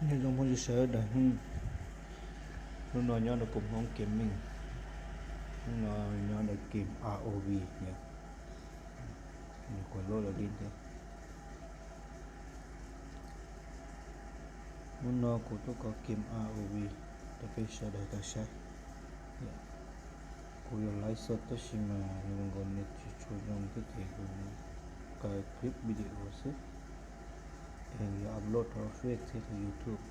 Nyob zoo phooj ywg sawv daws, hnub no nyob rau kuv Hmoob Gaming, hnub no nyob rau game R O V, nws kuv lub lawv li ntawd. Hnub no kuv tuaj kov game R O V rau peb sawv daws tau saib. Kuv yuav live show tab sis mas zoo nkaus nws tsis tshua zoo thiab ces kuv kaw clip video xwb es yuav upload rau Facebook thiab rau YouTube.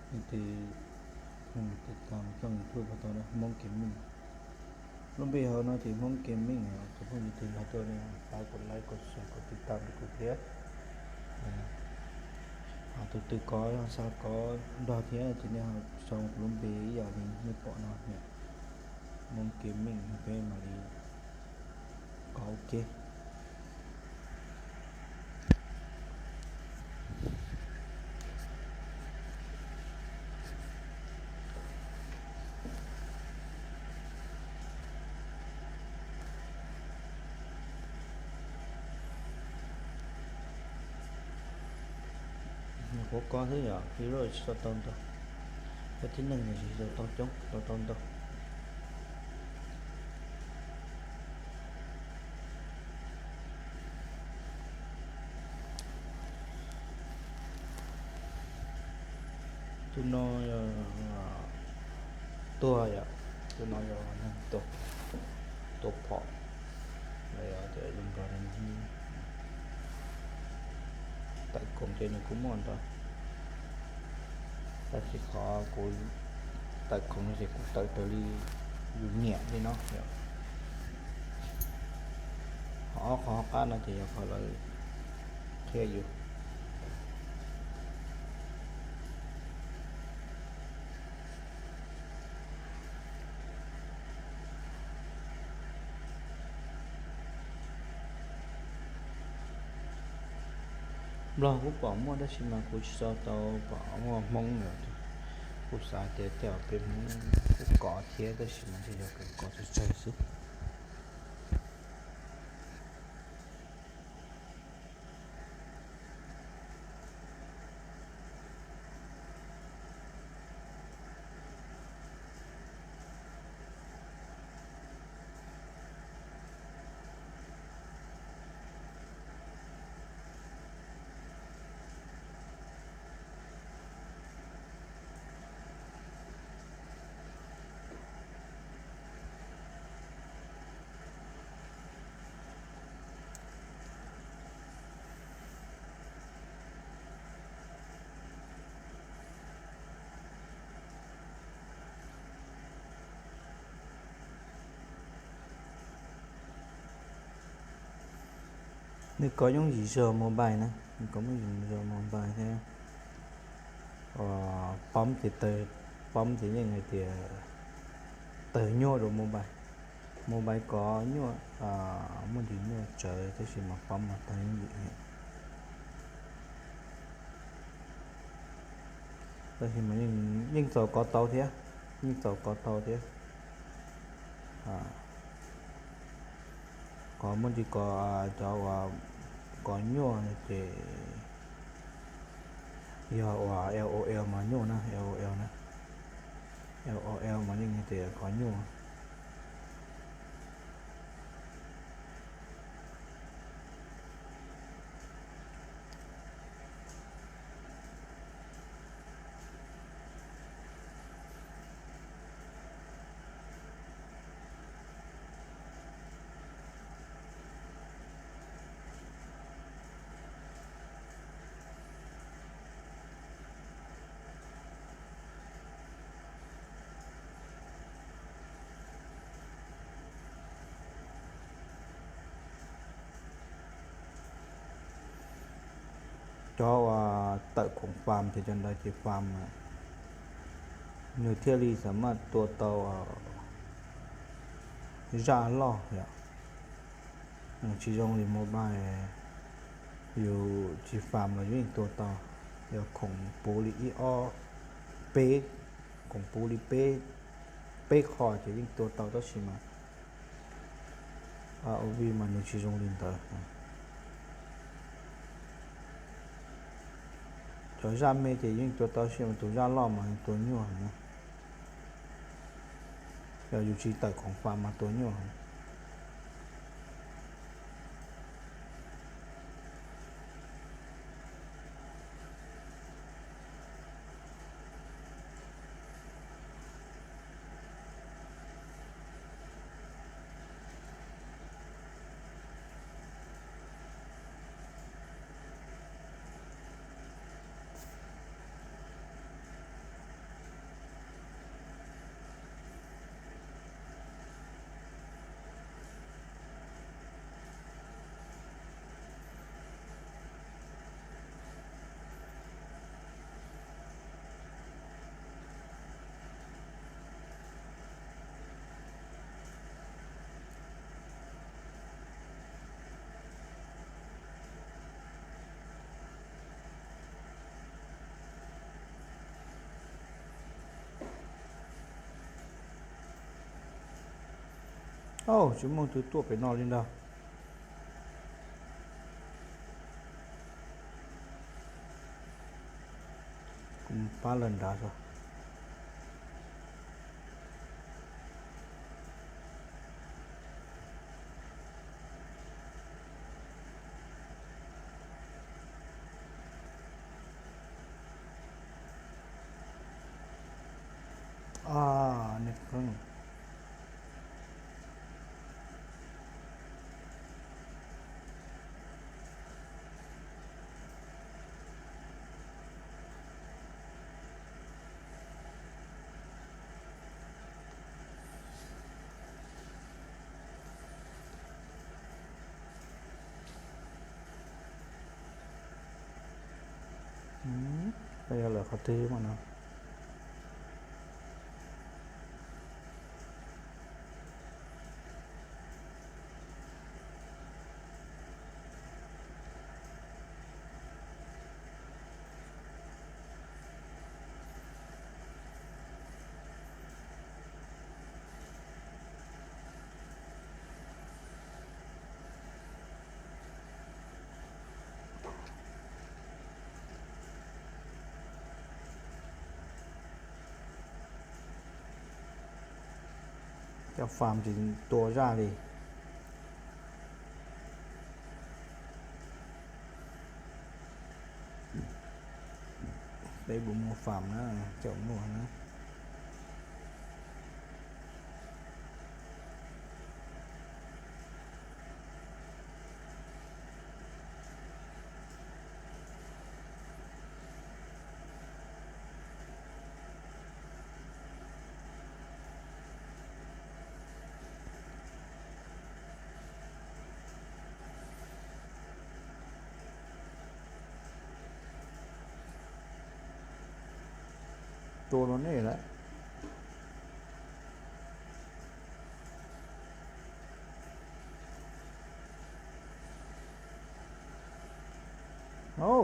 Leej twg tij tam tsooj YouTube puas tau na, Hmoob Gaming. Lub npe hauv no ces Hmoob Gaming, tus phooj ywg twg los tuaj nej pab kuv like, kuv share, kuv tij tam rau kuv thiab. Ho tus twg kov xav kov nrog thiab ces nej ho sau kuv lub npe ib yam li nej pom no, Hmoob Gaming, peb mam li kov ua ke. Nyuam qhuav kov xwb yom, view tsis tau tau ntau, koj tib neeg tsis tau tau coob, tau tau ntau. Tus no yog tuag yom, tus no yog neeg tuag, tuag phom, los yog tias zoo nkaus li tawm khoom ces nws kuj muaj ntau, tab sis qhov kuv tawm khoom no ces kuv tawm raws li yus nyiam li no yom. Qhov ob qhov qab no ces yog qhov lawv qhia yus. Nplog kuj pom muaj tab sis mas kuv tsis tau tau pom muaj Hmoob lawm. Kuv xav tias tej zaum peb Hmoob kuj kov thiab tab sis mas ntshe yog kov tsawg tsawg xwb. Nws kov yooj yim zog mobile na, nws kov yooj yim zog mobile thiab. Pom ces, pom ces yeej hais tias tawg nyuaj rau mobile. Mobile kov nyuaj, muaj ntsis nyuaj tsawv tab sis mas pom mas tawg yooj yim. Tab sis mas yeej txaus kov tau thiab, yeej txaus kov tau thiab. Qhov muaj ntsis kov, cov uas kov nyuaj ces yog uas L O L mas nyuaj na, L O L na, L O L mas yeej hais tias kov nyuaj. Cov uas tawm khoom fam ces cov ntawd ces fam, nws thiaj li xam maj tua tau zaj loj yom. Tsis zoo li mobile, yus tsis fam los yus yeej tua tau. Yog khoom puv li ib ob peb, khoom puv li peb, peb qho ces yeej tua tau tab sis mas R O V mas nws tsis zoo li ntawd. Cov zaj me ces yeej tua tau, tab sis mas tus zaj loj mas tua nyuaj na. Yog yus tsis tawm khoom fam mas tua nyuaj. Au, tsis muaj tus tuaj pem no li ntag. Kuv pab lawv nrad os. Koj yuav lawm qhov twg mas no? Cov fam tsis tua zaj li. Peb puas muaj fam na, caum muaj na. Tua rau nej lawm. Au,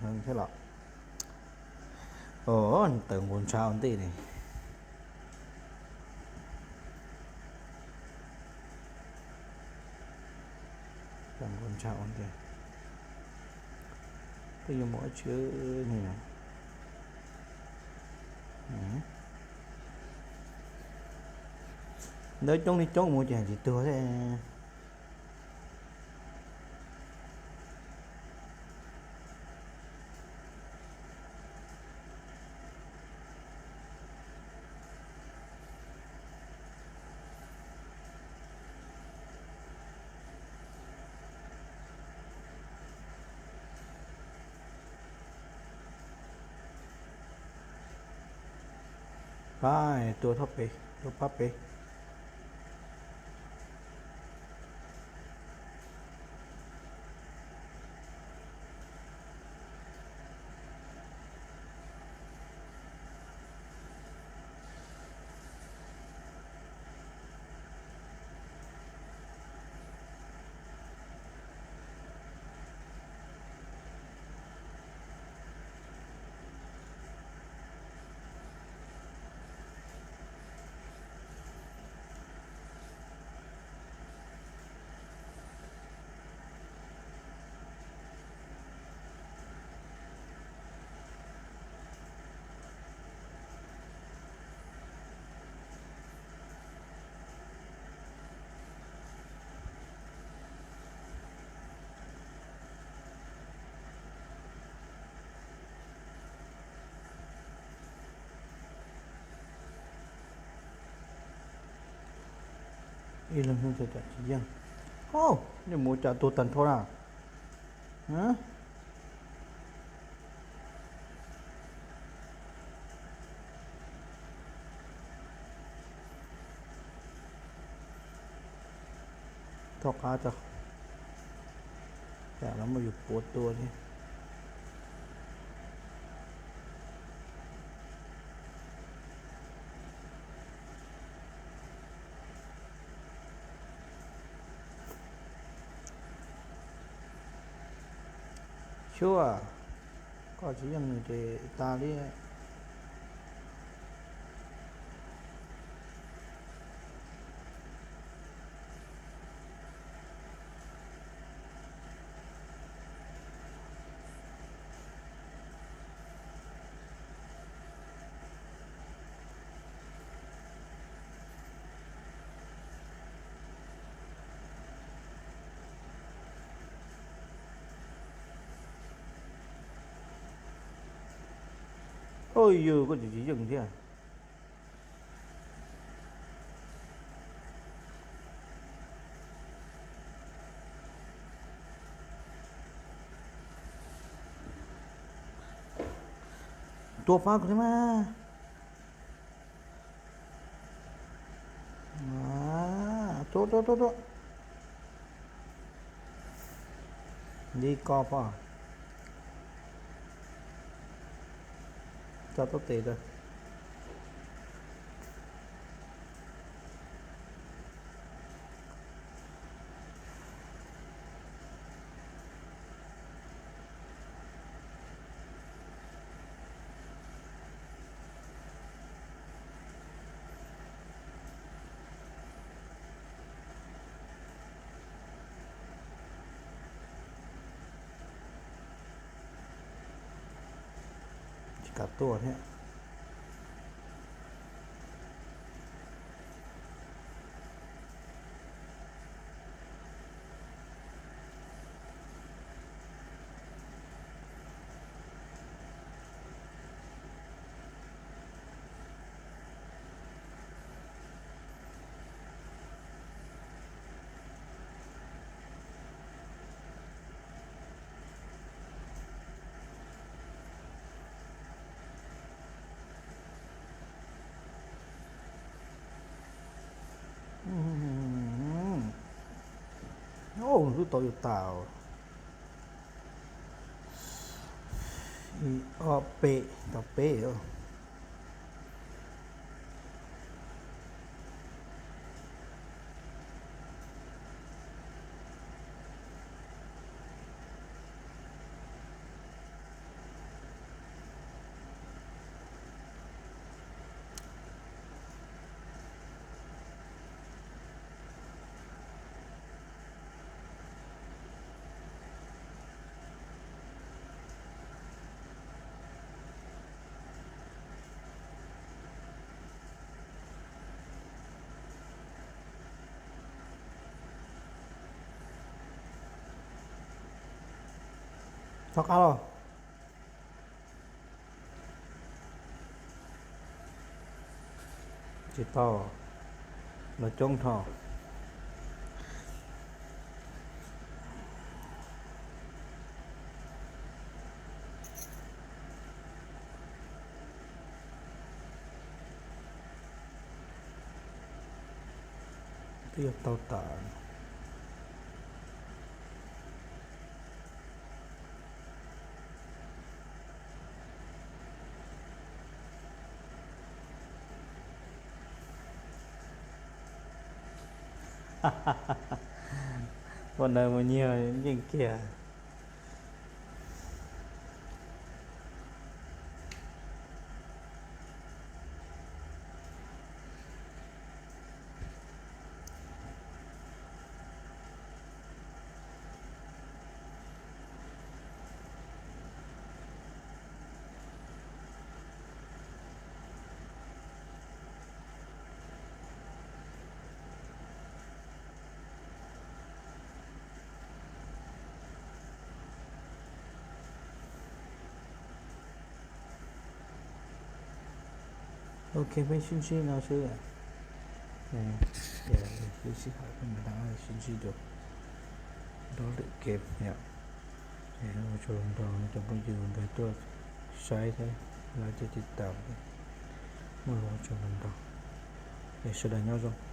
heev thiab los. Au, tawm nqus ntshav ua ntej ne. Tawm nqus ntshav ua ntej. Twb yuav mus ua tsi ne. Ntawd coob li coob mus ces tsis tuag thiab. Pab tua thaj pem, tua pab pem. Ib leeg xwb cas tsis yeej. Au, nej mus cas tuag tag nrho na. Tom qab, cas los muab yus puav tua thiab. Xyuas, koj tsis yeej nws ces tas li. Oj yog, koj tsis, tsis yeej thiab. Tua pab kuv thiab mas. Tua, tua, tua, tua. Li ko pom, tso tau tes tau. Tsis kam tuaj thiab. Ub, twb tau yuav tas. Ib, ob, peb, tau peb. Thov qab los. Tsis tau, los coob dhau. Twb yuav tau tas. Ua ntawd mus nyiag yeej kiag. Ok, peb sib ntsib no xwb. Ces sij hawm peb mam rov qab sib ntsib dua rau lwm game yom. Es ua tsaug ntau cov phooj ywg nkawd tuaj saib thiab, lawv tuaj tiv tam, muaj lus ua tsaug ntau ntau. Es sawv daws nyob zoo.